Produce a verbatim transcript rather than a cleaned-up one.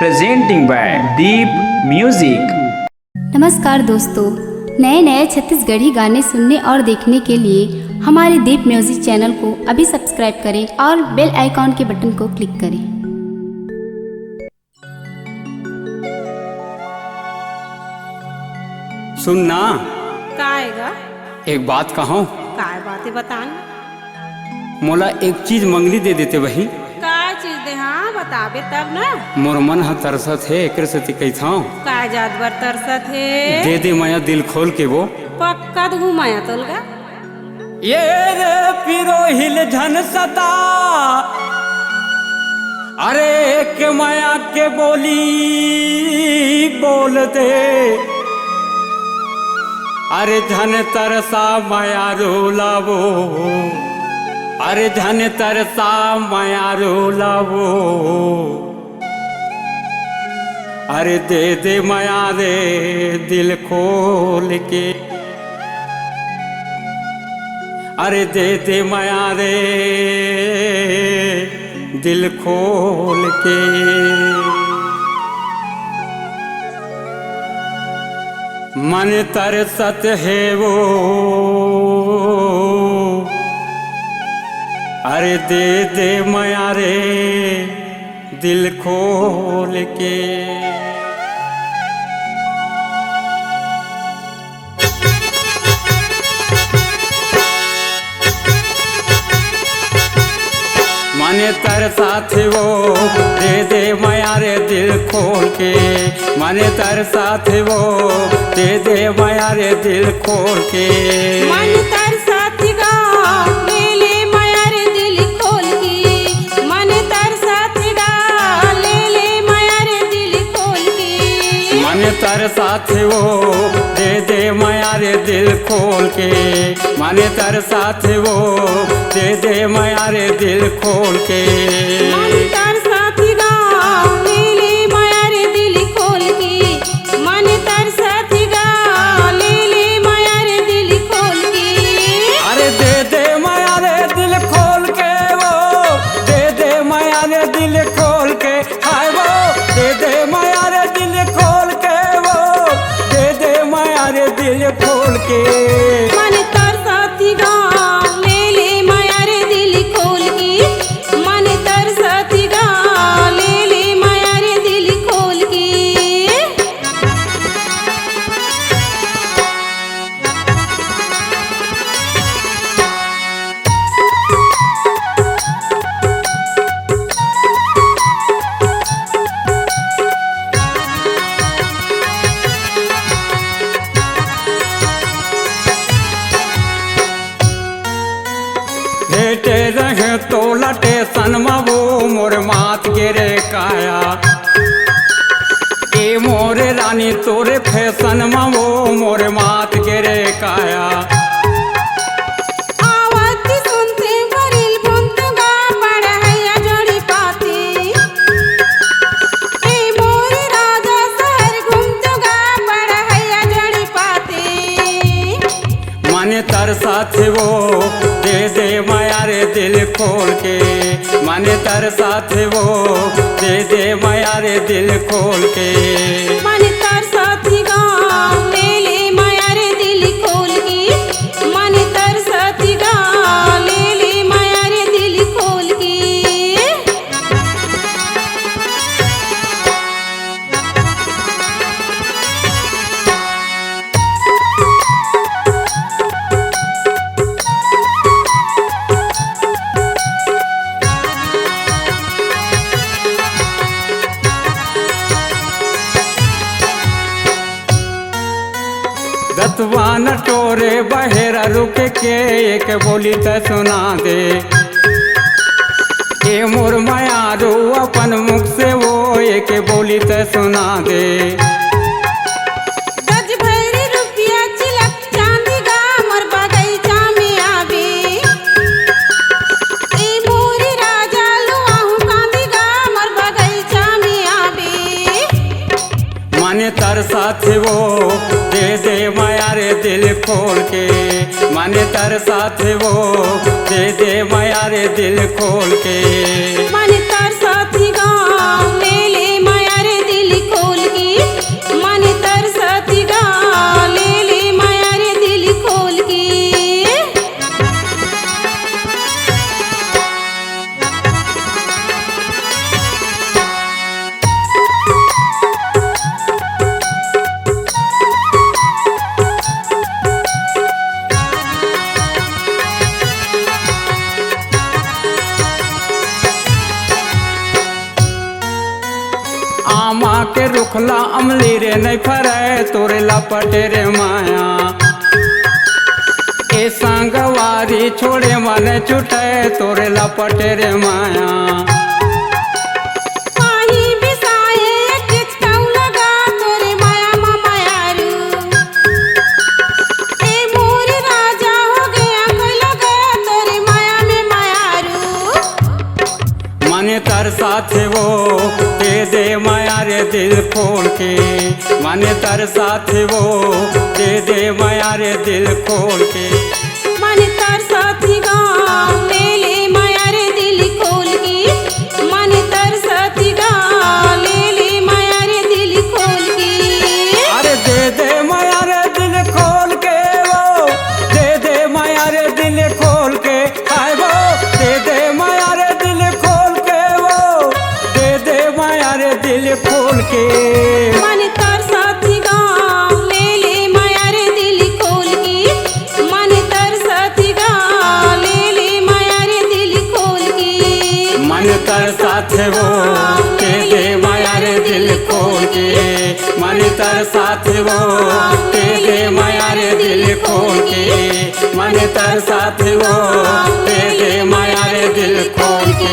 Presenting by Deep Music। नमस्कार दोस्तों, नए नए छत्तीसगढ़ी गाने सुनने और देखने के लिए हमारे दीप म्यूजिक चैनल को अभी सब्सक्राइब करें और बेल आइकॉन के बटन को क्लिक करें। सुन ना, काय गा? एक बात कहूँ, काय बात हे बतान? मोला एक चीज मंगनी दे देते बहिन। का चीज दे? हाँ, बताबे तब ना। मोर मन ह तरसत हे, एकरे सेती कहिथंव। काय जात बर तरसत हे? दे दे मया दिल खोल के वो। पक्का दहूँ मया तोल गा। ये रे पिरोहिल झन सता, अरे एक मया के बोली बोल दे। अरे झन तरसा मया रोलावो, अरे झन तरसा मया रोलावो। अरे दे दे मया रे दिल खोल के, अरे दे दे मया रे दिल खोल के। मन तरसत हे वो, अरे दे दे मया रे दिल खोल के। मने तरसत हे वो, दे दे मया रे दिल खोल के। मने तरसत हे वो, दे दे मया रे दिल खोल के। मन तरसत गा, ले ले मया रे दिल खोल के। मन तरसत गा, ले ले मया रे दिल खोल के। मन तरसत हे वो, दे दे मया रे दिल खोल के। मन तरसत हे वो, दे दे मया रे दिल खोल के। मन तरसत गा, ले ले मया रे दिल खोल के। मन तरसत गा, ले ले मया रे दिल खोल के। अरे दे दे मया रे दिल खोल के वो, दे दे मया रे दिल खोल के। हाय वो, दे दे मया रे दिल खोल के वो, दे दे मया रे दिल खोल के। मन तरसत गा, ले ले मया रे दिल खोल के। मन तरसत गा, ले ले मया रे दिल खोल के। भेटे रहे तोला टेसन म वो मोर मात गे रे काया। ए मोर रानी तोरे फैसन म वो मोर मात गे रे काया। आवत सुनते बरिल घुमत गा पड़हैया जोड़ी पाती। ए मोर राजा शहर घुमत गा पड़हैया जोड़ी पाती। मन तरसत हे वो, दे दे मया रे दिल खोल के। मन तरसत हे वो, दे दे मया रे दिल खोल के। मन तरसत गा, ले ले मया रे दिल खोल के। मन तरसत गा, ले ले मया रे दिल खोल के। दतवा न टोरे बहेरा रुक के एक बोली त सुना दे। ए मोर मयारू अपन मुख से वो एक बोली त सुना दे। गज भैरी रुपया चिलक चांदी गा मोर बगैचा में आवे। ए मोरी राजा लुआहू कांदी गा मोर बगैचा में आवे। मन तरसत हे वो, दे दे मया रे दिल खोल के। मन तरसत हे वो, दे दे मया रे दिल खोल के। मन तरसत गा, ले ले मया रे आमा के रुखला अमली रे नइ फरय, तोरे लपटे रे माया। ए संगवारी छोड़े मन छुटय, तोरे लपटे रे माया। माही बिसाए चिचकाऊ लगा तोरे माया म मयारू। ए मोर राजा हो गया कोई लगा तोरे माया में मयारू। मन तरसाथे वो, दे दे माया रे दिल खोल के। मन तरसाथे वो, दे दे माया रे दिल खोल के। मन तरसाथे गा, ले ले माया रे दिल खोल के। मन तरसाथे गा, ले ले माया रे दिल खोल के। अरे दे दे माया रे दिल खोल के वो, दे दे माया रे दिल खोल के। हाय वो, दे दे माया रे दिल खोल के वो, दे दे माया रे दिल खोल के। मन तरसाथे गा, ले ले माया रे दिल खोल के। मन तरसाथे गा, ले ले माया रे दिल खोल के। मन तरसाथे वो, दे दे माया रे दिल खोल के। मन तरसाथे वो, दे दे माया रे दिल खोल के। मन तरसाथे वो, दे दे माया रे दिल खोल के।